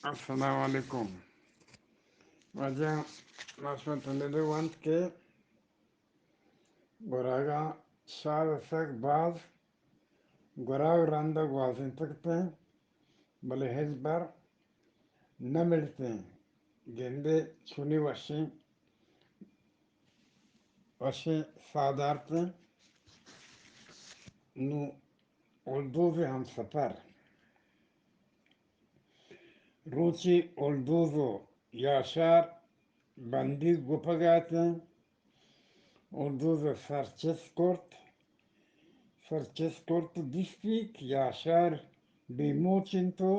السلام علیکم۔ واجہ، ما شما تنیدو وانت کہ گراگاں شاد سک باز گراگ رندا گوازینتگ اتیں، بلے ہچبر نہ ملتیں۔ گندے چونی وشیں، وشیں ساہ دارتیں۔ نوں الدوز ہمسفر۔ روچے الدوز و یاشار بندیگ گپگ ءَ اتیں۔ الدوز ءَ سر چست کرت، سر چست کرت و دیستی کہ یاشار بے موچ انت و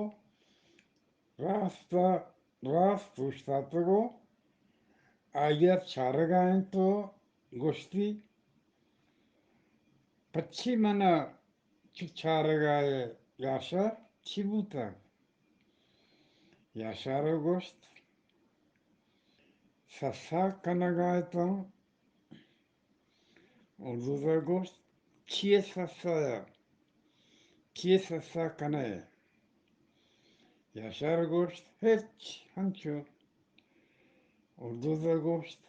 راست ءَ راست اوشتاتگ و آئی ءَ چارگ ءَ انت و گوشتی، پچی من ءَ چو چارگ ءَ ئے یاشار، چی بوتگ؟ یاشار ءَ گوشت، سسا کنگ ءَ اتاں۔ الدوز ءَ گوشت، چی ءِ سسا ءَ؟ چی ءِ سسا کن ئے؟ یاشار ءَ گوشت، ہچ، ہنچو۔ الدوز ءَ گوشت،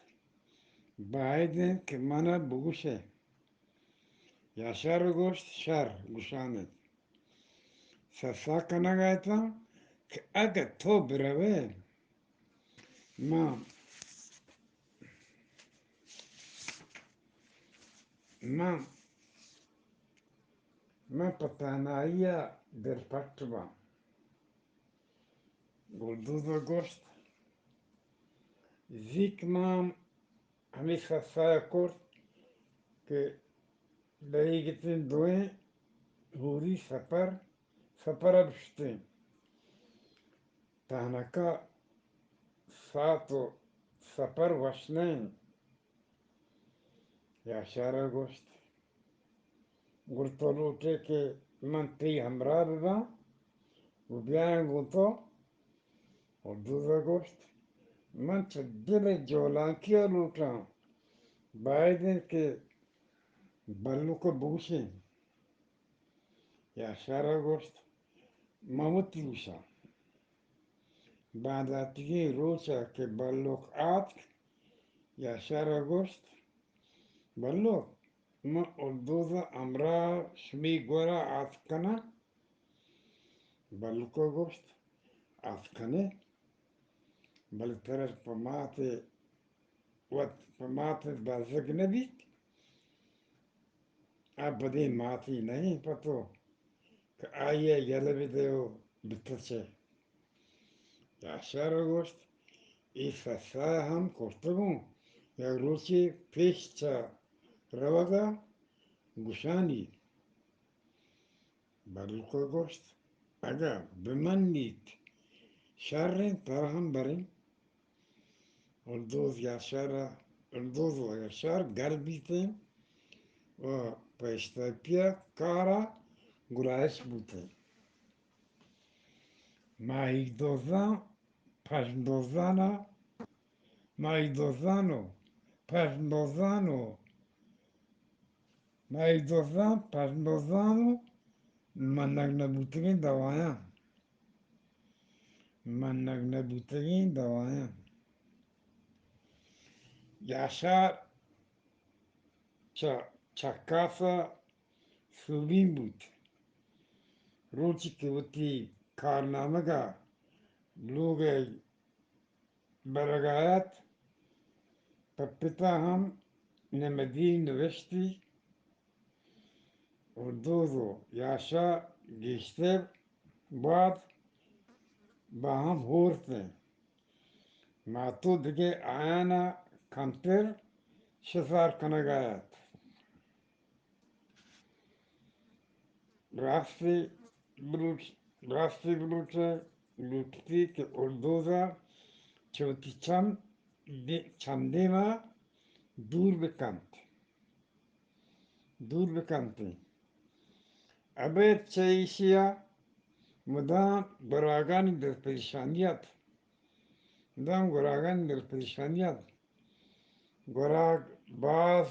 باید انت کہ من ءَ بگوش ئے۔ یاشار ءَ گوشت، شر، گوشان ات۔ سسا کنگ ءَ اتاں کہ اگہ تو بروئے، من، من، من پہ تہنائی ءَ دلپٹ باں۔ گلدوز ءَ گوشت، زیک من ہمے سسا ءَ کرت کہ دریگتیں دوئیں ہوری سپر، سپر ءَ بشتیں۔ تہنکا ساعت و سپر وش نہ انت۔ یاشار ءَ گوشت، گڑا تو لوٹ ئے کہ من تئی ہمراہ بہ باں و بیاں گوں تو؟ الدوز ءَ گوشت، من چہ دل ءِ جولانکی ءَ لوٹاں، باید انت کہ بلوک ءَ بگوشیں۔ یاشار ءَ گوشت، من وتی گوشاں۔ بانداتیگیں روچ ءَ کہ بلوک آتک، یاشار ءَ گوشت، بلوک، من الدوز ءِ ہمراہ شمے گور ءَ آتک کناں؟ بلوک ءَ گوشت، آتک کن ئے، بلے ترا پہ مات ءِ وت پہ مات ءِ بزگ نہ بیت۔ آ بدیں ماتے نہ انت پہ تو کہ آئی ءَ یلہ بدئے و بتچئے۔ یاشار ءَ گوشت، اے سسا ءَ ہم کرتگوں، یک روچے پیش چہ روگ ءَ گوشانی۔ بلوک ءَ گوشت، اگاں بمنیت، شر انت، ترا ہم بریں۔ الدوز یاشار ءَ، الدوز و یاشار گل بیتیں و پہ اشتاپی ءَ کار ءَ گلائیش بوتیں۔ ماہیگ دزاں پژم دزان ءَ، ماہیگ دزان و پژم دزان و ماہیگ دزان، پژم دزان و منگ نہ بوتگیں دوایاں، منگ نہ بوتگیں دوایاں۔ یاشار چہ چکاس ءَ سوبین بوت۔ روچے کہ وتی کارنامگ ءَ لوگ ءَ برگ ءَ ات، پہ پت ءَ ہم نمدی نوشتی، الدوز و یاشار گیشتر باز بہ ہم ہورت انت۔ ماتو دگہ آیان ءَ کمتر شزار کنگ ءَ ات۔ راستی بلوچ، راستی بلوچ ءَ لوٹتی کہ الدوز ءَ چہ وتی چم دے-، چم دیم ءَ دور بکنت، دور بکنت۔ ابید چہ ایشی ءَ مدام گراگانی دل پریشانی ات، مدام گراگانی دل پریشانی ات۔ گراگ باز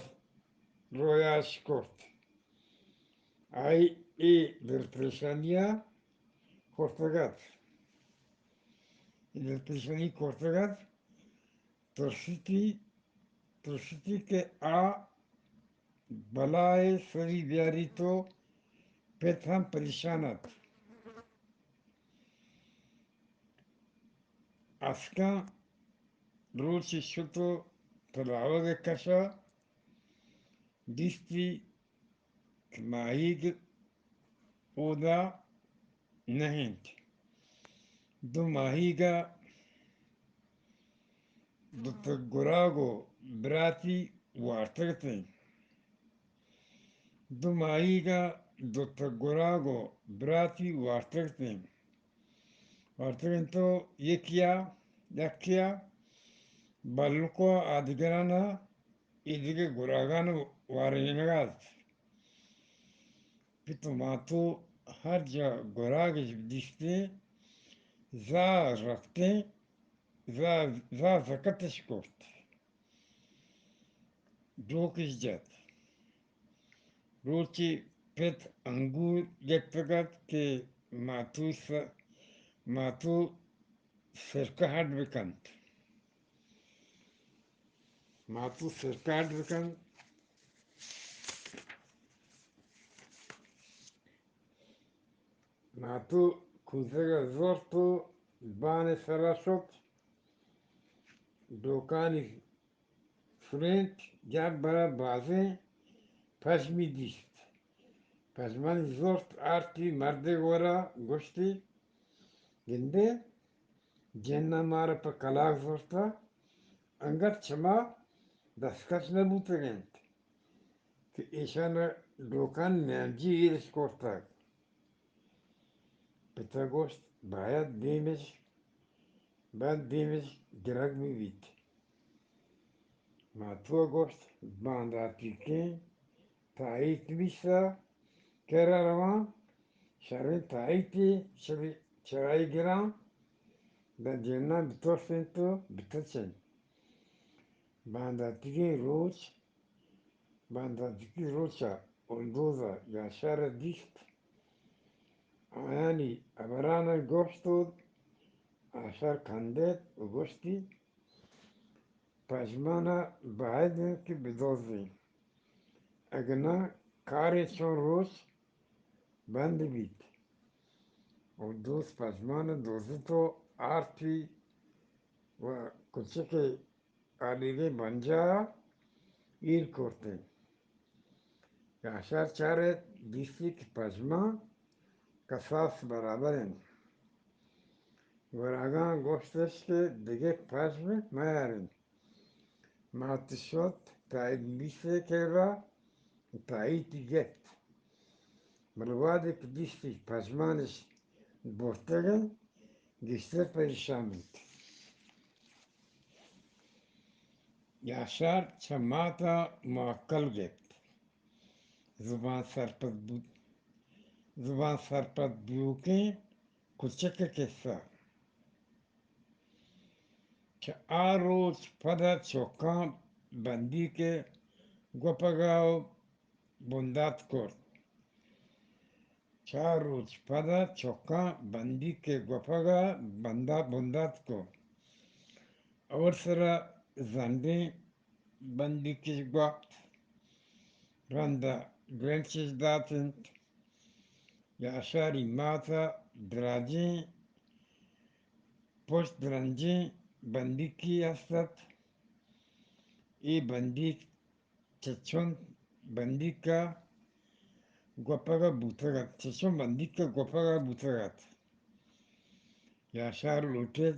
رویاش کرت۔ آئی اے دل پریشانی ءَ کرتگ ات۔ دلپریشانی کرتگ ات، ترسیتی، ترسیتی کہ آ بلائے سری بیاریت و پت ہم پریشان ات۔ اسکاں روچے شت و تلاوگ ء کش ء دیستی کہ ماہیگ اودا نہ انت۔ دو ماہیگ ء دوتک گراگ و براتی وارتگ اتیں۔ دو ماہیگ ء دوتک گراگ و براتی وارتگ اتیں۔ وارتگ انت و یکیا، یکیا بلک و آدگران ء ایدگہ گراگان وارینگا ات۔ پت و ماتو ہر جا گراگش دیستیں، زا رفتیں، زا، زا زکتش کرت، ڈوکش جت۔ روچے پت انگور گپتگ ات کہ ماتو س-، ماتو سرکہ ہڈ بکنت۔ ماتو سرکہ ہڈ بکنت۔ ماتو کوزگ ء زرت و بان ء سرا شت۔ ڈوکانی سرینت، جب برا بازیں پژمی دیست۔ پژمانی زرت آرتی مردے گورا گوشتی، گندے، جناں مارا پہ کلاگ زرتا، انگت چما دستکش نہ بوتگ انت کہ ایشان ڈوکان نیمجی ایرش کرتگ۔ پتا گوشت، باید دیمش، باید دیمش گرگ بہ بیت۔ ماتو گوشت، بانداتیکیں تائیت بیسا کرا رواں، شریں تائیتے شبی چرائی گراں، داں جناں بترسیں تو بتچیں۔ بانداتیگیں روچ، بانداتیگیں روچا ہلدوزا یاشارا دیست۔ آیانی ہبران گوشت و آشار کندت و گوشتی، پژمان ء باید انت کہ بدوزیں، اگاں ناں کارے چون روچ بند بیت۔ و دوست پژمان ء دوزت و آرتی و کچک ء آلیگیں بنجاہ ء ایر کرتیں۔ یاشار چارت، دیستی کہ پژمان کساس برابر انت۔ گوراگاں گوشتش کہ دگہ پژم میارین۔ مات شت تائیت بیسے کرا، تائیتی گپت۔ بلے وہدے کہ دیستی پژمانش برتگ انت، گیشتر پریشان بیت۔ یاشار چہ مات ء موکل گپت۔ زبان سرپد بوت، زبان سرپد بوکیں کچک ء کسہ۔ چہ آ روچ پد ء چکاں بندیک ء گوپگ ء بندات کرت۔ چار روچ پد ء چکاں بندیک ء گوپگ ء بندا-، بندات کرت۔ اور سرا زنڈیں بندیکش گوپت، رند ء گرنچش دات انت۔ یاشاری مات ء دراجیں پشت درنجیں بندیکی است ات۔ اے بندیک چہ چنت بندیک ء گوپگ ء بوتگ ات، چہ چنت بندیک ء گوپگ ء بوتگ ات۔ یاشار لوٹت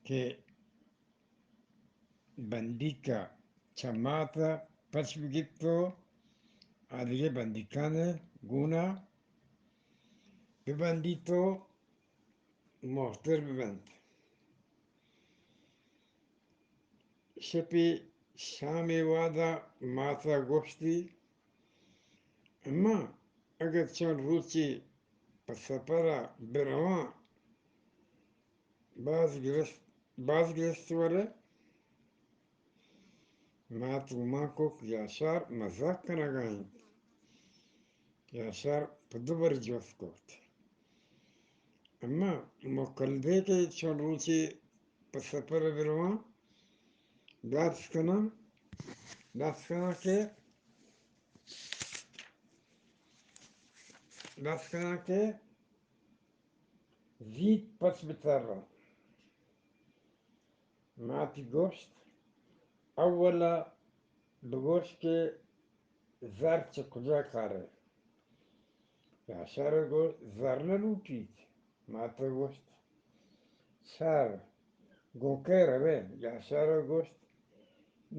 کہ بندیک ء چہ مات ء پچ بگیپت و آدگہ بندیکان ء گون ء ببندیت و مہتر ببنت۔ شپے شام ء وہد ء مات ء گوشتی، اماں، اگاں چنت روچے پہ سپر ء برواں، باز گرست، باز گرست ورے۔ مات گمان کت کہ یاشار مزاک کنگ ء انت۔ یاشار پہ دوبر جست کرت، اما موکل دے کہ چون روچے پہ سپر ءَ برواں، دات کناں، دات کناں کہ، دات کناں کہ زیت پس بتراں۔ ماتی گوشت، اولا بگوش کہ زر چہ کجا کارئے؟ یاشار ءَ گوشت، زر نہ لوٹیت۔ مات ءَ گوشت، شر، گوں کئے روئے؟ یاشار ءَ گوشت،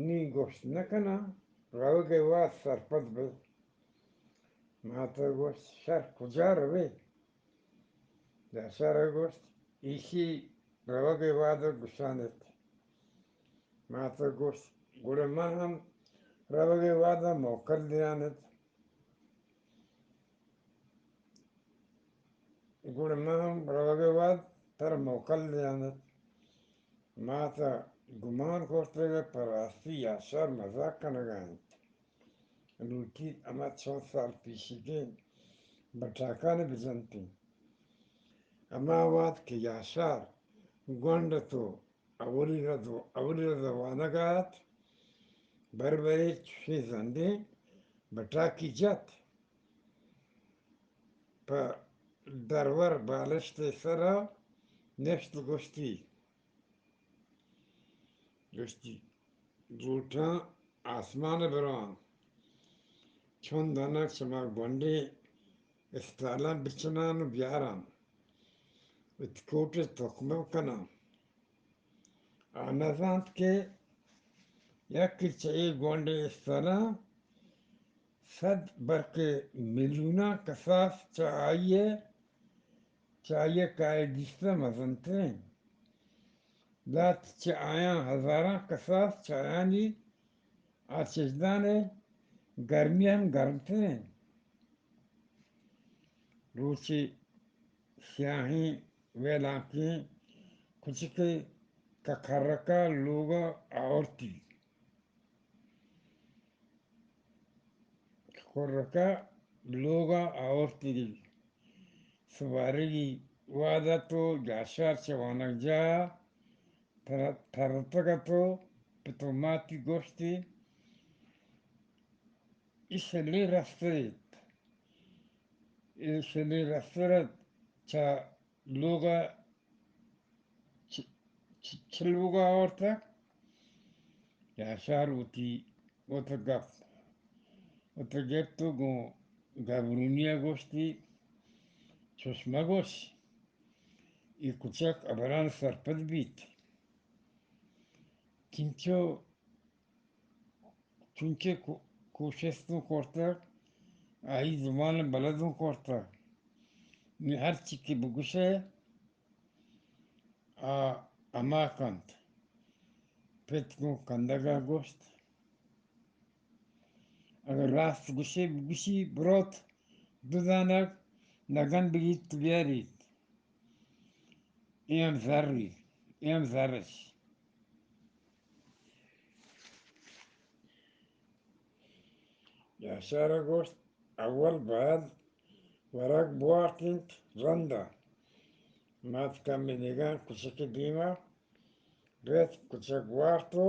نی گوشت نہ کناں، روگ ءِ وہد سرپد بئے۔ مات ءَ گوشت، شر، کجا روئے؟ یاشار ءَ گوشت، ایشی روگ ءِ وہد ءَ گوشان ایت۔ مات ءَ گوشت، گڑا من ہم روگ ءِ وہد ءَ موکل دیان ایت۔ گڑا من ہم روگ ءِ وہد ترا موکل دیان ایت۔ مات ءَ گمان کرتگ ات پہ راستی یاشار مزاک کنگ ءَ انت۔ لوٹیت ہما چنت سال پیشیگیں بٹاکانی بجنتیں۔ ہما وہد کہ یاشار گونڈ ات و اولی رد و، اولی رد ءَ وانگ ءَ ات، بربرے چشیں زندیں بٹاکی جت، پہ درور بالشت ءِ سرا نشت و گوشتی، گوشتی، لوٹاں آسمان ءَ برواں، چون داناں شما گونڈیں استالاں بچناں و بیاراں، وتی کوٹ ءِ تکمہ کناں۔ آ نزانت کہ یکے چہ اے گونڈیں استالاں صد بلکہ میلیوناں کساس چہ آئی ءَ، چہ آئی ءَ کائے دیستہ مزنتریں، لہتے چہ آیاں ہزاراں کساس چہ آیانی آ چشدان ءِ گرمی ہم گرمتریں۔ روچے سیاہیں ویلانکیں کچکے ککرکا لوگا آورتی۔ ککرکا لوگا آورتی۔ سبارگی وہد ات و یاشار چہ وانگجاہ ءَ تر-، ترتگ ات و پت و ماتی گوشتی، اے شلیں رستر ایت۔ اے شلیں رستر ات، چہ لوگ ءَ چ-، چ-، چہ لوگ ءَ آورتگ۔ یاشار وتی وت گپت، وت گپت و گوں گبرونی ءَ گوشتی، چش مگوش، اے کچک ہبران سرپد بیت۔ چنچو چونچہ کو-، کوشست اوں کرتگ، آئی زبان بلد اوں کرتگ۔ نی ہرچی کہ بگوشئے، آ ہما کنت۔ پت گوں کندگ ءَ گوشت، اگاں راست گوشئے، بگوشی، بروت دو دانگ نگن بگیت بیاریت۔ اے ہم زری، اے ہم زرش۔ یاشار ءَ گوشت، اول باید ورگ بوارت انت رند ءَ۔ مات کمے نگان کچک ءِ دیم ءَ رپت، کچک وارت و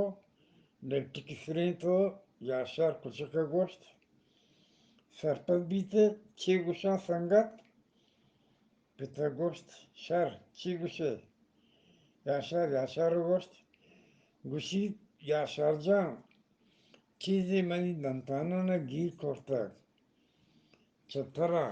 لٹکی سرینت و یاشار کچک ءَ گوشت، سرپد بیت ئے چے گوشاں سنگت؟ پت ءَ گوشت، شر، چی گوشئے؟ یاشار، یاشار ءَ گوشت، گوشیت، یاشار جان، چیزے منی دنتانان ءَ گیر کرتگ۔ چہ ترا،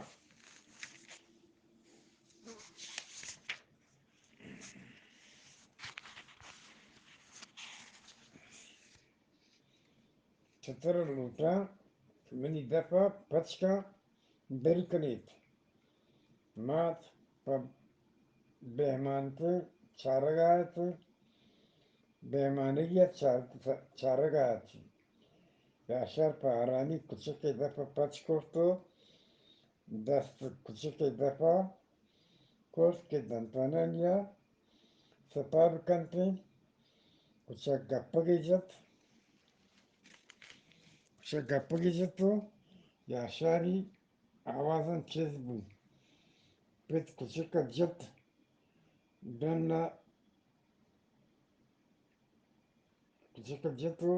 چہ ترا لوٹاں، منی دپ ءَ پچ کن، بر کنیت۔ مات پہ بہمانتیں چارگ ءَ ات، بہمانگی ءَ چار-، چارگ ءَ ات۔ یاشار پہ آرامی کچک ءِ دپ ءَ پچ کرت و دست کچک ءِ دپ ءَ کرت کہ دنتانانی ءَ سپا بکنت انت۔ کچک گپگے جت، کچک گپگے جت و یاشاری آوازاں چست بوت۔ پت کچک ءَ جت، ڈن ءَ چکل جت و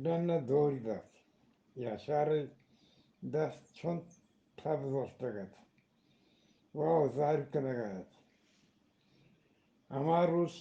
ڈن ءَ دوری دات۔ یاشار ءِ دست چون تب زرتگ ات و آزاری کنگ ءَ ات۔ ہما روچ